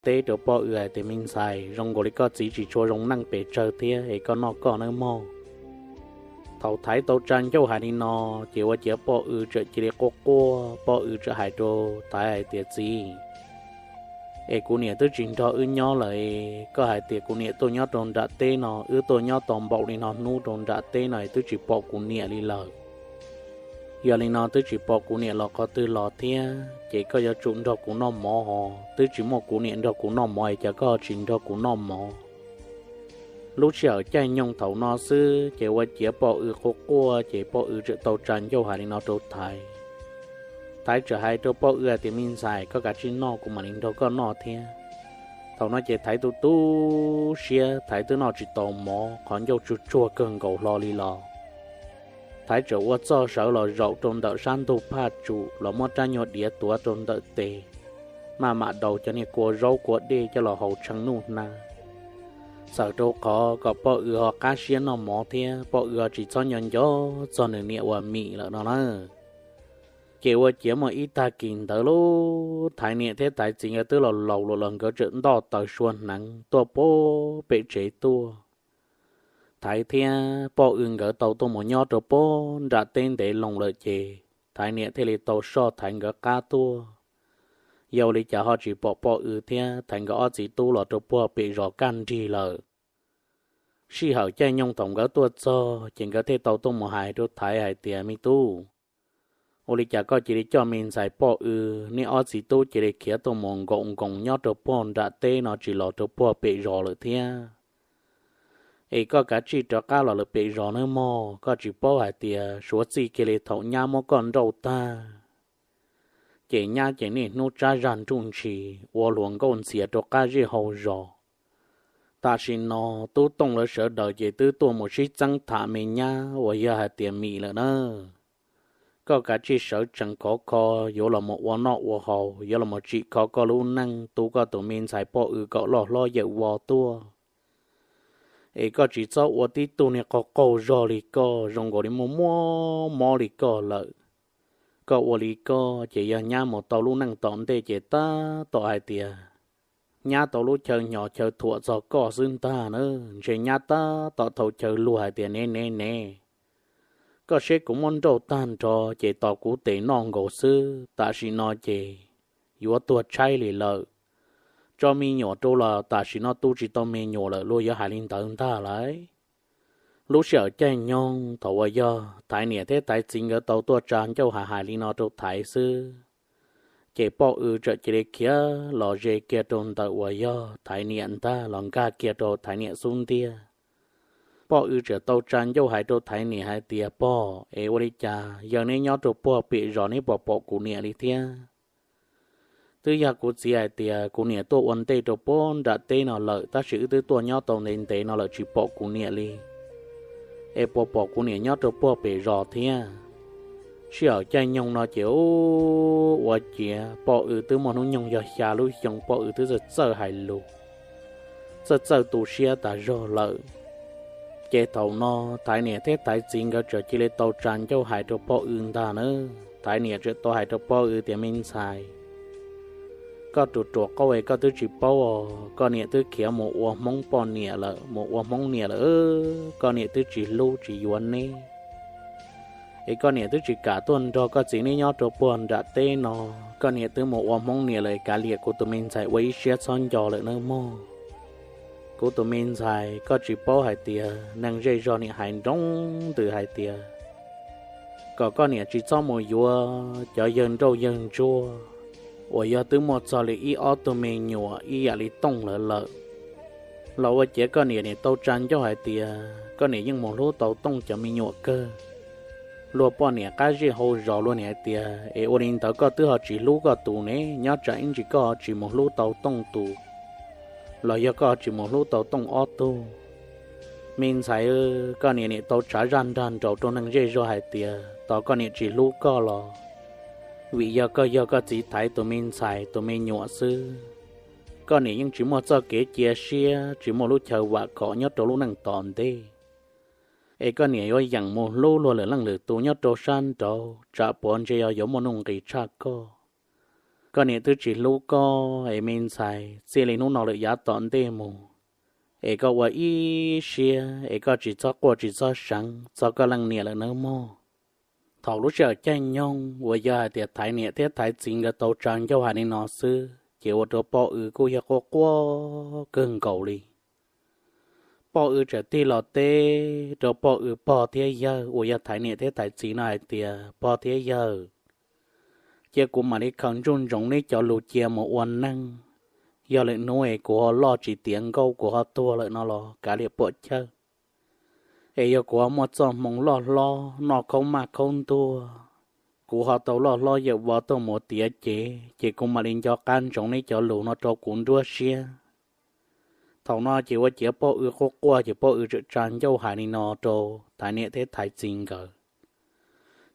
teb rau Poj Ws hais tias, Me ntxhais, zoo nkaus li koj txiv tsis tshua zoo neej pes tsawg thiab es koj noj koj nawb mog. Thaum Thaiv tau tsa ncauj hais li no, ces ua ciav Poj Ws txawm cia li quaj quaj, Poj Ws txawm hais rau Thaiv hais tias, Txiv, es kuv niam twb tsis nrog wb nyob lawm, koj hais tias kuv niam tuaj nyob rau nram teb no, wb tuaj nyob tau npaum li no hnub rau nram teb no es twb tsis pom kuv niam li lawm. Yog li no twb tsis pom kuv niam los qhov twg los thiab, ces koj yuav tsum nrog kuv noj mov hos, twb tsis muaj kuv niam nrog kuv noj mov es cas koj tsis nrog kuv noj mov? Lub sij hawm caij nyoog thaum no xwb ces ua ciav Poj Ws quaj quaj, ces Poj Ws txawm tau tsa ncauj hais li no rau Thaiv. Thaiv txawm hais rau Poj Ws hais tias, Me ntxhais, koj kav tsij noj, kuv mam li nrog koj noj thiab. Thaum no ces Thaiv tu tu siab, Thaiv twb noj tsis tau mov, qhov ncauj tsuag tsuag kawg nkaus hlo li los. Thaiv txawm ua txoj sawv los zaum rau ntawm sab ntug phaj tsum los muab rab nyuag diav tuav rau ntawm tes, maj mam daus cov niag kua zaub kua dej coj los haus tshee nuj hnav, txawm rau qhov kom Poj Ws ho qab siab noj mov thiab Poj Ws ho tsis txhob nco nco txog nws niam uas Mim lawm no na. Ces ua ciav muaj ib tag kis ntawd lauj, Thaiv niam thiab Thaiv txiv nkawd twb los laus lawm los nkawd txawm ntoj taws sua hneev tuaj puag pem tsev tuaj. Thaiv thiab Poj Ws nkawd tau tuaj mus nyob rau puag nram teb ntev loo lawm ces Thaiv niam thiaj li tau soj Thaiv nkawd qab tuaj. Yog ua li cas ho tsis pom Poj Ws thiab Thaiv nkawd ob txiv tub los rau puag pem zos kaj nrig lawm? Sij hawm caij nyoog thaum nkawd tuaj txog ces nkawd thiaj tau tuaj mus hais rau Thaiv hais tias, Me tub, ua li cas koj cia li coj me ntxhais Poj Ws, neb ob txiv tub cia li khiav tuaj mus nkaum nkoos nyob rau puag nram teb no tsis los rau puag pem zos lawm thiab? Es koj kav tsij rov qab los lawm pem zos nawb mog, koj tsis paub hais tias suav txij kiag li thaum nyab muab koj nrauj tag, ces nyab ces niaj hnub tsab zaj nruj ntshis ua hluas nkauj ntxias rau qab zej hauv zos. Tam sim no tub Tooj lawv sawv daws ces twb tuaj mus sib txeeb tham me nyab uas yog hais tias Mim lawm na. Koj kav tsij sawv tsees khov kho, yuav los mus ua noj ua haus, yuav los mus tsim kho koj lub neej, tu koj tus me ntxhais Poj Ws kom loj hlob yawm vos tuaj. Es koj tsis txhob ua tib tug niag qaug qaug zog li koj, zoo nkaus li muaj muaj mob li koj lawm. Koj ua li koj ces yog nyab mus tau lub neej tom ntej ces tab tom hais tias nyab tau lub chaw hnyos chaw thuam txog koj xwb ntag na. Ntshe nyab tab tom thau chaw luag hais tias, Nev nev nev, koj seb kuv muab nrauj tag nrho ces tos kuv tes noj nkaus xwb, tam sim no ces yuav tuag tshaib li lawm. Tso me nyuam rau los tam sim no tu tsis tau me nyuam lawm, luag yuav hais li ntawd ntag lauj. Lub sij hawm caij nyoog thaum uas yog Thaiv niam thiab Thaiv txiv nkawd tau tuaj tsa ncauj hais hais li no rau Thaiv xwb, ces Poj Ws txawm cia li khiav los ze kiag rau ntawm uas yog Thaiv niam ntag los nkag kiag rau Thaiv niam xub ntiag. Poj Ws txawm tau tsa ncauj hais rau Thaiv niam hais tias, Pog, es ua li cas yawg neb nyob rau puag pem zos neb puas pom kuv niam li thiab? Twb yog kuv txiv hais tias kuv niam tuaj ua ntej rau puag nram teb no lawm, tab sis wb twb tuaj nyob tau ntev ntev no lawm tsis pom kuv niam li. Es puas pom kuv niam nyob rau puag pem zos thiab? Sij hawm caij nyoog no ces ua ciav Poj Ws twb muaj hnub nyoog yog xya lub xyoo, Poj Ws twb txawj txawj hais lus, txawj txawj tu siab tas zog lawm. Ces thaum no Thaiv niam thiab Thaiv txiv nkawd txawm cia li tau tsa ncauj hais rau Poj Ws ntag na. Thaiv niam txawm tau hais rau Poj Ws tias, Me ntxhais, koj ruam ruam qauj es koj twb tsis paub os, koj niam twb khiav mus ua Hmoob poj niam lawm, mus ua Hmoob niam lawm, koj niam twb tsis hlub tsis yuav neb. Es koj niam twb tsis kam tuaj nrog koj txiv neb nyob rau puag nram teb no, koj niam twb mus ua Hmoob niam lawm, kav liam kuv tus me ntxhais ua ib siab txhob nco lawm nawb mog. Kuv tus me ntxhais, koj tsis paub hais tias neeg zej zog niam hais nroo ntws hais tias kom koj niam tsis txhob mus yuav cov yawg nrauj yawg ntsuag uas yog twb muaj txog li ib ob tug me nyuam ib yam li Tooj lawv lawm. Los ua ciav koj niam niam tau tsa ncauj hais tias koj niam yeej mus hlub tau Tooj cov me nyuam kawg. Luag poj niam qab zej hauv zos luag niam hais tias, es ua li ntawd koj twb ho tsis hlub koj tus ne, nyob tsam ib ntsis koj ho tsis mus hlub tau Tooj tus, los yog koj ho tsis mus hlub tau Tooj ob tug. Me ntxhais, koj niam niam tau tshav zaj nrag nraus rau neeg zej zog hais tias tos koj niam tsis hlub koj los vim yog koj yog koj txiv Thaiv tus me ntxhais tus me nyuam xwb. Koj niam yeej tsis muaj txoj kev cia siab, tsis muaj lub chaw vam khom nyob rau lub neej tom ntej. Es koj niam yuav yeem mus hlub luag lwm leej lwm tus nyob rau sab nraud, tsam puav ntshe yog yuav muaj nuj nqis tshaj koj. koj niam twb tsis hlub koj es me ntxhais, txij li hnub no lawm yav tom ntej mus es koj ua ib siab es koj tsis txhob quaj tsis txhob seev txog koj leej niam lawm nawb mog. Thaum lub sij hawm caij nyoog uas yog hais tias Thaiv niam thiab Thaiv txiv nkawd tau tsa ncauj hais li no xwb ces ua rau Poj Ws kuj yog quaj quaj kawg nkaus li. Poj Ws txawm tig los teb rau Poj Ws pog thiab yawg uas yog Thaiv niam thiab Thaiv txiv no hais tias, Pog thiab yawg, cia kuv mam li khaws ntsuj ntsoov neb cov lus cia mus ua neej. Yog lwm hnub es kuv ho loj tsis tiav nkauj kuv ho tuag lawm no los kav liam puam chawj. Es yog kuv ho muaj txoj hmoo loj hlob noj khaub maj khaub ntuag, kuv ho tau loj hlob yawm vos tuaj mus tiav cev ces kuv mam li nco qab ntsoov neb cov lus no rau kuv nruab siab. Thaum no ces ua ciav Poj Ws quaj quaj ces Poj Ws txawm tsa ncauj hais li no rau Thaiv niam thiab Thaiv txiv nkawd.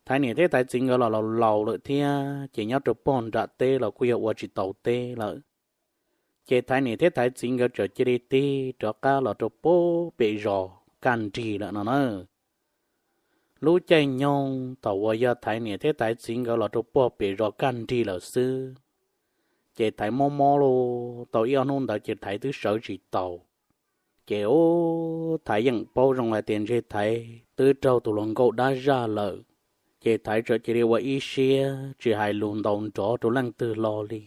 Thaiv niam thiab Thaiv txiv nkawd los laus laus lawm thiab ces nyob rau pog nram teb los kuj yog ua tsis taus teb lawm. Ces Thaiv niam thiab Thaiv txiv nkawd txawm cia li tig rov qab los rau pem zos kaj nrig lawm no na. Lub caij nyoog thaum uas yog Thaiv niam thiab Thaiv txiv nkawd los rau pog pem zos kaj nrig lawm xwb, ces Thaiv mob mob los tau ib ob hnub ntawd ces Thaiv twb sawv tsis taus. Ces ub, Thaiv yeej paub zoo hais tias ntshe Thaiv twb raug tus hluas nkauj dab zaj lawm, ces Thaiv txawm cia li ua ib siab tsis hais lus ntaus nrov rau leej twg hlo li.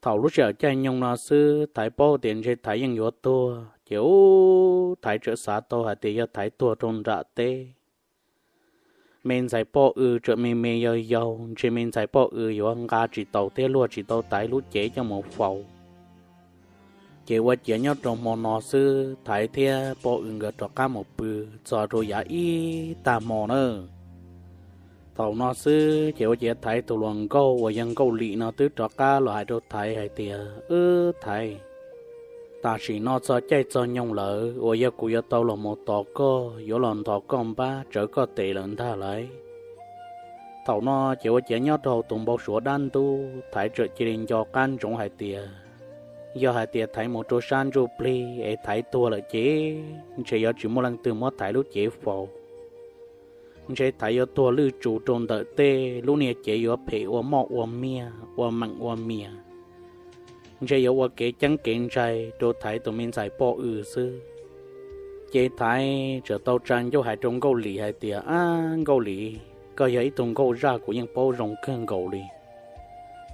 Thaum lub sij hawm caij nyoog no xwb Thaiv paub tias ntshe Thaiv yeej yuav tuag ces ub, Thaiv txawm xav tau hais tias yog Thaiv tuag rau nram teb, me ntxhais Poj Ws txawm me me yau yau, ntshe me ntxhais Poj Ws yuav nqa tsis taus thiab luag tsis tau Thaiv lub cev coj mus faus. Ces ua ciav nyob rau hmo no xwb Thaiv thiab Poj Ws nkawd rov qab mus pw txog rau yav ib tag hmo na. Thaum no xwb ces ua ciav Thaiv tus hluas nkauj uas yog Nkauj Lim no twb rov qab los hais rau Thaiv hais tias, Wb Thaiv, tam sim no txog caij txog nyoog lawm uas yog kuv yuav tau los mus tos koj, yuav los nthos koj npab tsawv koj tes lawm ntag lauj. Thaum no ces ua ciav nyob rau hauv tus npau suav dab ntub Thaiv txawm cia li nco qab ntsoov hais tias, yog hais tias Thaiv mus rau sab ntsuj plig es Thaiv tuag lawm ces ntshe yuav tsis muaj leej twg muab Thaiv lub cev faus. Ntshe Thaiv yuav tuag lwj tsus rau ntawm tej, lub niag cev yuav phem ua moj ua miag ua meem ua mias. Ntshe yuav ua kev ceeb kev ntshai rau Thaiv tus me ntxhais Poj Ws xwb. Ces Thaiv txawm tau tsa ncauj hais rau Nkauj Lim hais tias, Ab Nkauj Lim, koj yog ib tug nkauj zaj kuv yeej paub zoo kawg nkaus li.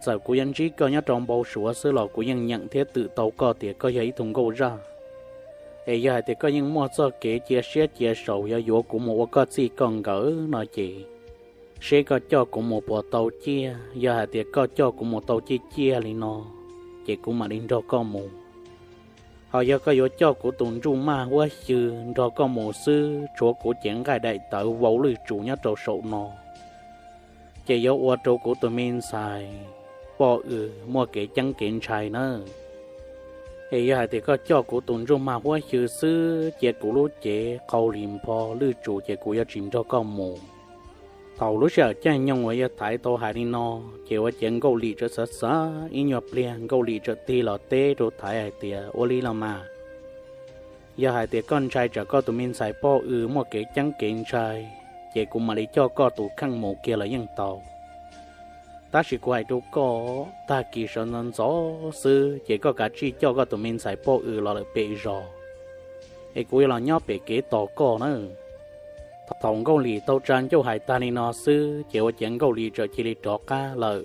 Txawm kuv yuav ntsib koj nyob rau npau suav xwb los kuv yeej nyeem thiab twm tau koj tias koj yog ib tug nkauj zaj. Es yog hais tias koj yeej muaj txoj kev cia siab cia saum yuav yuav kuv mus ua koj txij koj nkawm no ces, seb koj coj kuv mus puas tau ciaj. Yog hais tias koj coj kuv mus tau ciaj ciaj li no, ces kuv mam li nrog koj mus. Ho yog koj yuav coj kuv tus ntsuj maj huab xyw nrog koj mus xwb, tshuav kuv cev nqaij daim tawv vau lwj tsus nyob rau saum no, ces yuav ua rau kuv tus me ntxhais Poj Ws muaj kev ceeb kev ntshai nawb. Es yog hais tias koj coj kuv tus ntsuj maj huab xyw xwb, cia kuv lub cev qau li npho lwj tsus ces kuv yuav tsis nrog koj mus. Thaum lub sij hawm caij nyoog uas yog Thaiv tau hais li no, ces ua ciav Nkauj Lim txawm xav xav ib nyuag pliag, Nkauj Lim txawm tig los teb rau Thaiv hais tias, Ua li los mas, yog hais tias koj ntshai tsam koj tus me ntxhais Poj Ws muaj kev ceeb kev ntshai, ces kuv mam li coj koj tus kheej mus kiag los yeej tau. Tab sis kuv hais rau koj, tag kis sawv ntxov ntxov xwb ces koj kav tsij coj koj tus me ntxhais Poj Ws los lawm pem zos, es kuv yuav los nyob pem kev tos koj nawb. Thaum Nkauj Lim tau tsa ncauj hais tag li no xwb ces ua ciav Nkauj Lim txawm cia li rov qab lawm.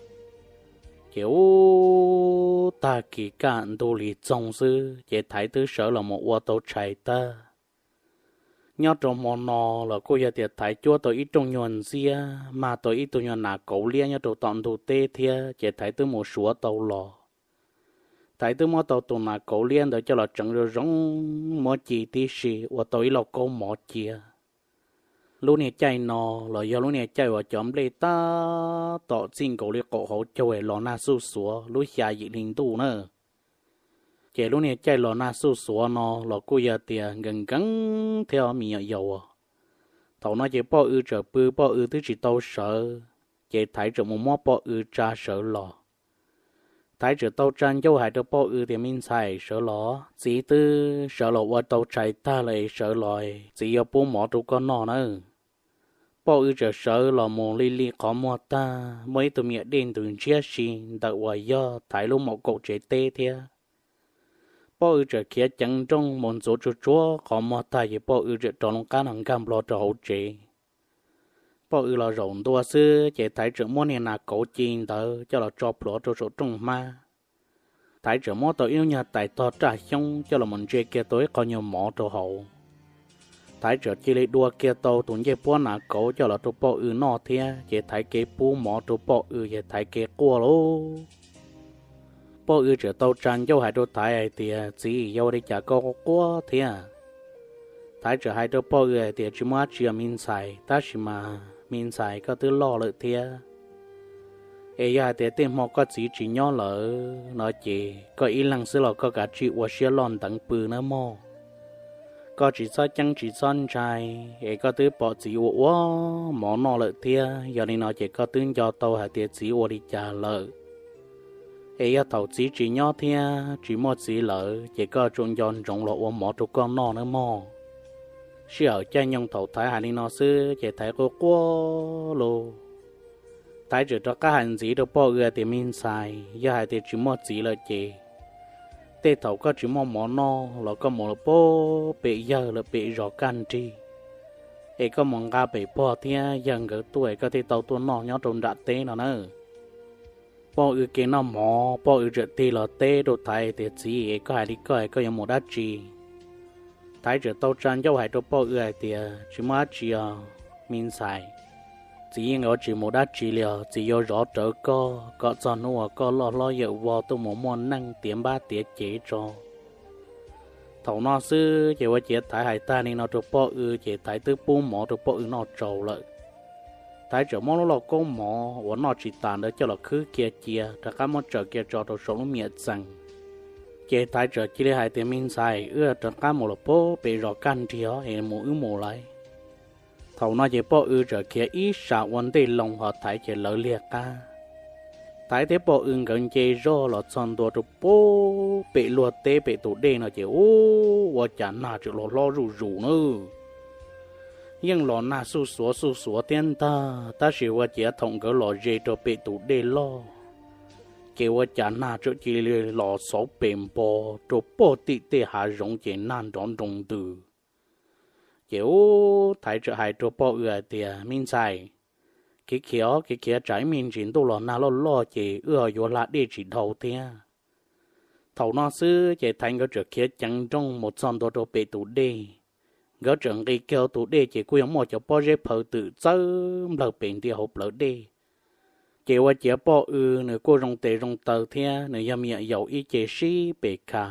Ces ub, tag kis kaj ntug li txoog xwb ces Thaiv twb sawv los mus ua tau tshais tag. Nyob rau hmo no los kuj yog tias Thaiv cuab tau ib rooj nyuag ntxiab, mag tau ib tug nyuag nas kauv liab nyob rau tom ntug teb thiab ces Thaiv twb mus suav tau los. Thaiv twb muab tau tus nas kauv liab ntawd coj los tseev zoo zoo, muab ci tib si ua tau ib lauj kaub mov cia. Lub niag caij no los yog lub niag caij uas cov nplej tab tom txij nkaus li qaum hauv caug es los nag xuj xuav lub xya yim hli ntuj na. Ces lub niag caij los nag xuj xuav no los kuj yog tias nkees nkees thiab os me nyuam yaus. Thaum no ces Poj Ws txawm pw, Poj Ws twb tsis tau sawv, ces Thaiv txawm mus muab Poj Ws tsa sawv los. Thaiv txawm tau tsa ncauj hais rau Poj Ws tias, Me ntxhais, sawv los, txiv twb sawv los ua tau tshais tag lawm, sawv los txiv yuav pub mov rau koj noj nawb. Poj W txawm sawv los mus li li qhov muag tag, muaj ib tug me nyuam dej ntws ntshiab si ntawm uas yog Thaiv lub maum kaum tsev teb thiab. Poj W txawm khiav ceev nrooj mus ntxuav tsuag tsuag qhov muag tag ces Poj W txawm rov loo qab nkag nplo rau hauv tsev. Poj W los zaum ntua xwb ces Thaiv txawm muab niag nas kauv ci ntawd coj los tso plhuav rau saum rooj hmab. Thaiv txawm muab tau ib lub nyuag tais tog raj xyoob coj los mus ntse kiag tau ib qho nyuag mov rau hauv. Thaiv txawm cia li dua kiag tau tus ncej puab nas kauv coj los rau Poj W noj thiab ces Thaiv kev pub mov rau Poj W ces Thaiv kev quaj lauj. Poj W txawm tau tsa ncauj hais rau Thaiv hais tias, Txiv, yog ua li cas koj quaj thiab? Thaiv txawm hais rau Poj W hais tias, Tsis muaj dab tsi os me ntxhais, tab sis mas me ntxhais koj twb loj lawm thiab. Es yog hais tias tej hmo koj txiv tsis nyob lawm no ces koj ib leeg xwb los koj kav tsij ua siab loj nteev pw nawb mog. Koj tsis txhob ceeb tsis txhob ntshai, es koj twb pom txiv ua ua mov noj lawm thiab, yog li no ces koj twb nco tau hais tias txiv ua li cas lawm. Es yog thaum txiv tsis nyob thiab tsis muaj txiv lawm ces koj tsuas nco ntsoov los ua mov rau koj noj nawb mog. Sij hawm caij nyoog thaum Thaiv hais li no xwb ces Thaiv quaj quaj lauj. Thaiv txawm rov qab hais ntxiv rau Poj W tias, Me ntxhais, yog hais tias tsis muaj txiv lawm ces tej thaum koj tsis muaj mov noj los koj mus lawm pem yawg lawm pem zos kaj nrig, es koj mus nqa pem pog thiab yawg nkawd tuaj es koj thiaj tau tuaj noj nyob rau nram teb no na. Poj W kev noj mov, Poj W txawm tig los teb rau Thaiv tias, Txiv, es koj hais li koj es koj yuav mus dab tsi? Thaiv txawm tau tsa ncauj hais rau Poj W hais tias, Tsis muaj dab tsi os me ntxhais. Txiv yeej yuav tsis mus dab tsi li os, txiv yuav zov rawv koj kom txog hnub uas koj loj hlob yawm vog tuaj mus muaj neej tiav npab tiav cev tso. Thaum no xwb ces ua ciav Thaiv hais tag li no rau Poj W ces Thaiv twb pub mov rau Poj W noj tsaus lawm. Thaiv txawm muab lub lauj kaub mov uas noj tsis tas ntawd coj los khwb kiag cia rov qab muab tsaws kiag tso rau saum lub miam txees. Ces Thaiv txawm cia li hais tias, Me ntxhais, wb rov qab mus los pem zos kaj nrig os, es mus wb mus lawm. Thaum no ces Poj W txawm khiav ib sab ua ntej loo ho Thaiv ces lawv liag qab. Thaiv thiab Poj W nkawd nce zog los txog ntua rau pem luag teb pem tus dej no ces ua cas nag txawm los hlob zuj zus nawb. Yeej los nag xuj xuav xuj xuav thiab ntag, tab sis ua ciav thaum nkawd los ze rau pem tus dej loj ces ua cas nag txawm cia li los xauv pes npo rau pem tim tej hav zoov ces nag nrov nroo ntws. Ces ub, Thaiv txawm hais rau Poj W hais tias, Me ntxhais, kev khiav kev khiav tsam ib me ntsis ntuj los nag loj loj ces wb ho yuav hla dej tsis dhau thiab. Thaum no xwb ces Thaiv nkawd txawm khiav ceev nrooj mus txog ntua rau pem tus dej. Nkawd txawm nqis kiag hauv tus dej ces kuj yog muaj cov pob zeb phaw twm txawb nplawg pes ntia hauv plawv dej. Ces ua ciav Poj W nws kuj zoo tes zoo taw thiab nws yog me nyuam yaus ib ce sib pes kha.